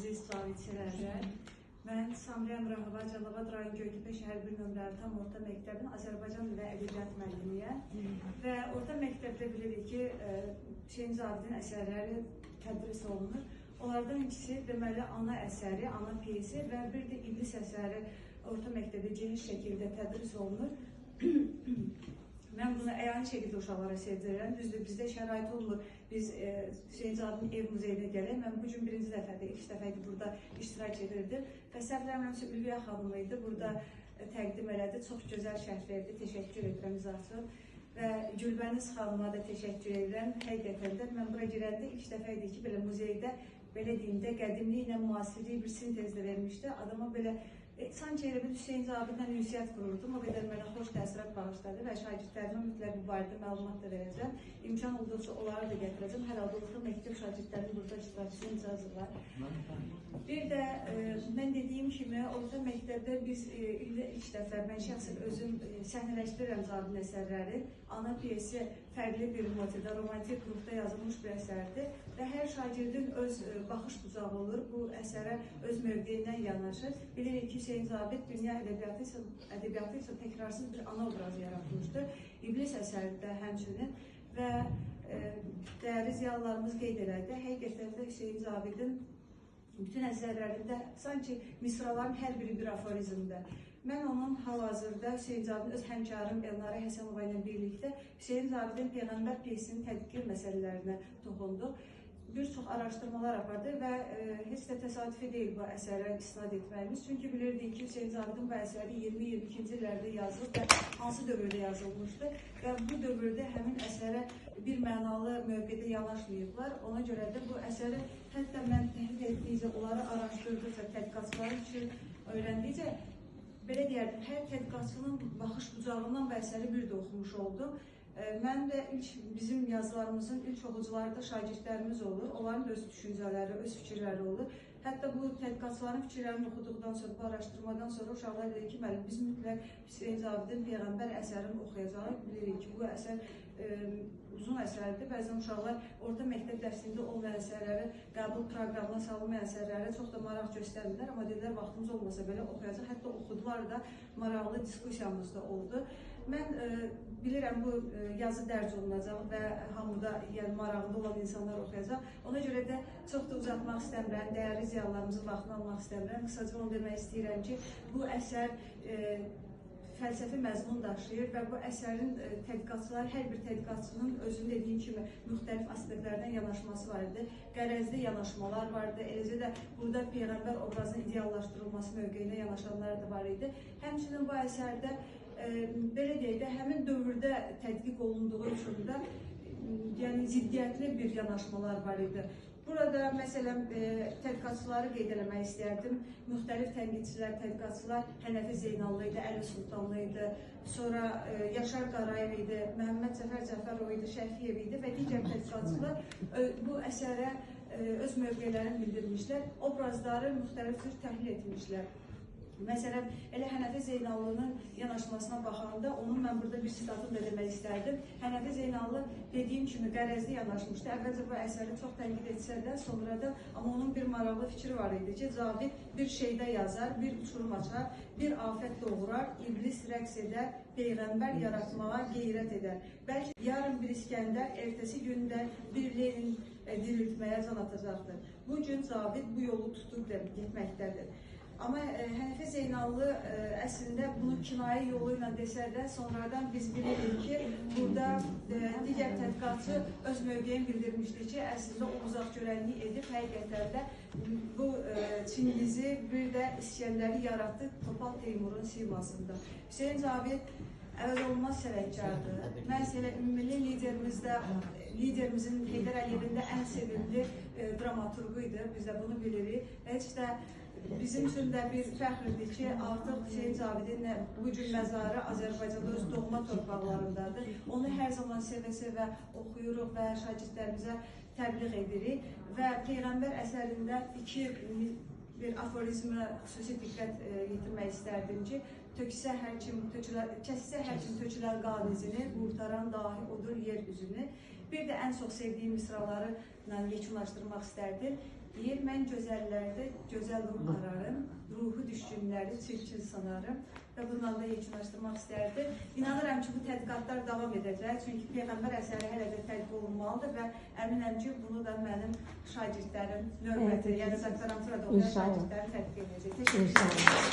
Əziz Cavid sevərlər. Mən Samriyə Əmrahova, Cəlilabad rayon Göytəpə şəhər 1 nömrəli tam orta məktəbin Azərbaycan dili və ədəbiyyat müəllimiyəm. Və orta məktəbdə bilirik ki, Hüseyn Cavidin əsərləri tədris olunur. Onlardan ikisi deməli ana əsəri, ana pyesi və bir də İblis əsəri orta məktəbdə geniş şəkildə tədris olunur. Mən bunu əyani şəkildə uşaqlara sevdirirəm. Düzdür, bizdə şərait olmur. Biz Hüseyn Cavidin ev muzeyinə gələk. Mən bu gün birinci dəfədir, ilk dəfə idi burada iştirak edirdim. Və səhv eləmirəmsə Ülviyə xanım idi. Burada təqdim elədi. Çox gözəl şərh verdi. Təşəkkür edirəm izahçı. Və Gülbəniz xanıma da təşəkkür edirəm. Həqiqətən də mən bura girəndə ilk dəfə idi ki, belə muzeydə, belə deyim də, qədimliklə müasirliyi bir sintezdə vermişdi. Adama belə sanki elə bir Hüseyn Cavidlə ünsiyyət qururdum. O qədər mənə xoş təəssürat bağışladı və şagirdlərimə mütləq bu barədə məlumat da verəcəm. İmkan olduqca onları da gətirəcəm. Hər halda orta məktəb şagirdlərinin burada iştirakçısının icazı var. Bir də mən dediyim kimi orta məktəbdə biz ildə ilk dəfə mən şəxsən özüm səhnələşdirirəm Cavidin əsərləri. Ana pyesi fərqli bir motivdə, romantik ruhda yazılmış bir əsərdir və hər şagirdin öz baxış bucağı olur, bu əsərə öz mövqeyindən yanaşır. Bilirik ki, Hüseyn Cavid dünya ədəbiyyatı üçün təkrarsız bir ana obrazı yaratmışdır. İblis əsəri də həmçinin və dəyərli ziyalılarımız qeyd elədi. Həqiqətən də Hüseyn Cavidin bütün əsərlərində sanki misraların hər biri bir aforizmdir. Mən onun hal-hazırda Hüseyn Cavidin öz həmkarım Elnarə Həsənova ilə birlikdə Hüseyn Cavidin Peyğəmbər pyesinin tədqiqi məsələlərinə toxunduq. Bir çox araşdırmalar apardı və heç də təsadüfi deyil bu əsərə istinad etməyimiz. Çünki bilirdik ki, Hüseyn Cavidin bu əsəri 20-22-ci illərdə yazılıb və hansı dövrdə yazılmışdı və bu dövrdə həmin əsərə bir mənalı mövqedə yanaşmayıblar. Ona görə də bu əsəri hətta mən təhlil etdikcə, onları araşdırdıqca, tədqiqatçılar üçün öyrəndikcə, belə deyərdim, hər tədqiqatçının baxış bucağından bu əsəri bir də oxumuş oldum. Mən də ilk bizim yazılarımızın ilk oxucuları da şagirdlərimiz olur. Onların da öz düşüncələri, öz fikirləri olur. Hətta bu tədqiqatçıların fikirlərini oxuduqdan sonra, bu araşdırmadan sonra uşaqlar dedi ki, müəllim, biz mütləq Hüseyn Cavidin Peyğəmbər əsərini oxuyacağıq. Bilirik ki, bu əsər uzun əsərdir. Bəzən uşaqlar orta məktəb dərsində olmayan əsərləri, qəbul proqramına salınmayan əsərlərə çox da maraq göstərmirlər. Amma dedilər, vaxtımız olmasa belə oxuyacaq. Hətta oxudular da, maraqlı diskussiyamız da oldu. Mən bilirəm, bu yazı dərc olunacaq və hamıda, yəni maraqlı olan insanlar oxuyacaq. Ona görə də çox da uzatmaq istəmirəm, dəyərli ziyalılarımızın vaxtını almaq istəmirəm. Qısaca onu demək istəyirəm ki, bu əsər fəlsəfi məzmun daşıyır və bu əsərin tədqiqatçıları, hər bir tədqiqatçının özünün dediyim kimi müxtəlif aspektlərdən yanaşması var idi. Qərəzli yanaşmalar vardı, eləcə də burada Peyğəmbər obrazının ideallaşdırılması mövqeyinə yanaşanlar da var idi. Həmçinin bu əsərdə belə deyək də, həmin dövrdə tədqiq olunduğu üçün də yəni ziddiyyətli bir yanaşmalar var idi. Burada məsələn tədqiqatçıları qeyd eləmək istəyərdim. Müxtəlif tənqidçilər, tədqiqatçılar Hənəfi Zeynallı idi, Əli Sultanlı idi, sonra Yaşar Qarayev idi, Məhəmməd Cəfər Cəfərov idi, Şəfiyev idi və digər tədqiqatçılar bu əsərə öz mövqelərini bildirmişlər, obrazları müxtəlif cür təhlil etmişlər. Məsələn, elə Hənəfi Zeynallının yanaşmasına baxanda, onun mən burada bir sitatını da demək istərdim. Hənəfi Zeynallı dediyim kimi qərəzli yanaşmışdı. Əvvəlcə bu əsəri çox tənqid etsə də, sonradan, amma onun bir maraqlı fikri var idi ki, Cavid bir şeydə yazar, bir uçurum açar, bir afət doğurar, iblis rəqs edər, Peyğəmbər yaratmağa qeyrət edər. Bəlkə yarın bir İskəndər, ertəsi gündə bir Lenin diriltməyə can atacaqdır. Bugün Cavid bu yolu tutub getməkdədir. Amma Hənəfi Zeynallı əslində bunu kinayə yolu ilə desə də, sonradan biz bilirik ki, burada digər tədqiqatçı öz mövqeyini bildirmişdi ki, əslində o uzaq görənlik edib, həqiqətən də bu Çingizi, bir də İskəndəri yaratdı Topal Teymurun simasında. Hüseyn Cavid əvəz olunmaz sənətkardır. Mən elə ümummilli liderimizin Heydər Əliyevin də ən sevimli dramaturqu idi. Biz də bunu bilirik. Heç də bizim üçün də bir fəxrdir ki, artıq Hüseyn Cavidin bu gün məzarı Azərbaycanda öz doğma torpaqlarındadır. Onu hər zaman sevə-sevə oxuyuruq və şagirdlərimizə təbliğ edirik. Və Peyğəmbər əsərində iki bir aforizmə xüsusi diqqət yetirmək istərdim ki, töksə hər kim tökülər, kəssə hər kim tökülər qan izini, qurtaran dahi odur yer üzünü. Bir də ən çox sevdiyim misraları ilə yekunlaşdırmaq istərdim. Deyir, mən gözəllərdə gözəl ruh ararım, ruhu düşkünləri çirkin sanarım və bununla da yekunlaşdırmaq istərdim. İnanıram ki, bu tədqiqatlar davam edəcək, çünki Peyğəmbər əsəri hələ də tədqiq olunmalıdır və əminəm ki, bunu da mənim şagirdlərim növbəti, yəni doktoranturada olan şagirdlərim tədqiq edəcək. Təşəkkür edirəm.